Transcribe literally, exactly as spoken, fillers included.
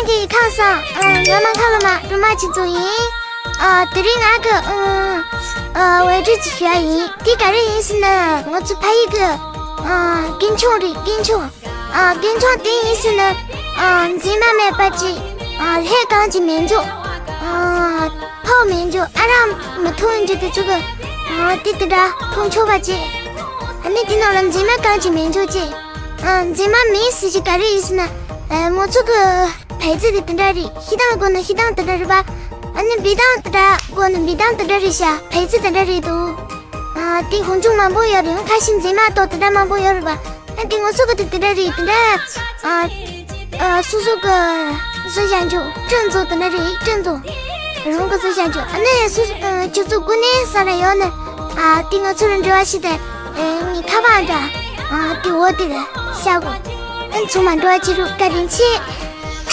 དེ་ཁམས་བཟང་། ཨ། ང་མ་ཁམས་ལ་མ་སྒྲོལ་མ་ཆོས་མཚོ་ཡིན། ཨ། དེ་རིང་ང་གི་ཨ་ཨ་འོས་འབྲས་ཅིག་ཞུ་ཡ་ཡིན། དེ་ག་རེ་ཡིན་ཟེར་ན། ང་ཚོ་ཕ་ཡུལ་གི་ཨ་རྒན་ཆུང་རེད། རྒན་ཆུང་། ཨ། རྒན་ཆུང་དེ་ཡིན་ཟེར་ན། ཨ། མཛེས་མ་མེད་པ་ཅིག་ཨ། ལྷས་གང་ཅིག་མི་འཇུག་ཨ། ཕོག་མི་འཇུག་ཨ་རག་མི་འཐུང་འཇུག་དེ་ཚོ་གི། ཨ། དེ་དེ་འདྲ་མཐོང་ཆོག་པ་ཅིག་ཨ་ནི་དེ་ནང་ལ་མཛེས་མ་གང་ཅིག་མི་འཇུག་ཅིག་ཨ། མཛེས་མ་མིན་ཟེར་ཅིག་ག་རེ་ཡིན་ཟེར་ན། ཨ། ང་ཚོ་གི་བལ་རྩི་དེ་དེ་འདྲ་རེད། ཤི་སྟངས་དགོས་ན་ཤི་སྟངས་དེ་འདྲ་རེད་པ། ཨ་ནི་འབུད་སྟངས་དེ་འདྲ་དགོས་ན་འབུད་སྟངས་དེ་འདྲ་རེད་ཤག་བལ་རྩི་དེ་འདྲ་རེད་འདུག་ཨ། དེ་ཧོན་ཆུང་མང་པོ་ཡོད་རེད། ཁ་ཤས་མཛེས་མ་ཏོག་དེ་འདྲ་མང་པོ་ཡོད་རེད་པ། ཨ། དེ་ང་ཚོ་གི་དེ་དེ་འདྲ་རེད། དེ་འདྲ། ཨ། ཨ། སོ་སོ་གི་བཟོ་བྱ་འཇུག་སྤྲིན་བཟོ་དེ་འདྲ་རེད། སྤྲིན་བཟོ། རང་གི་བཟོ་བྱ་འཇུག་ཨ་ནི་སོ་སོ། ཨ། ཁྱོད་ཚོ་ཀུན་ནས་ས་ལ་ཡོད་ན། ཨ། དེ་ང་ཚོ་ལ་འབྲེལ་བ་ཞིག་དང་། ཨ། ངའི་ཁ་པར་འདྲ། ཨ། དེ་འོག་དེ་ལ་བཞག་གོ་ཨ། ཚང་མ་འགྲོ་བ་བྱེད་རོགས། བཀའ་དྲིན་ཆེ།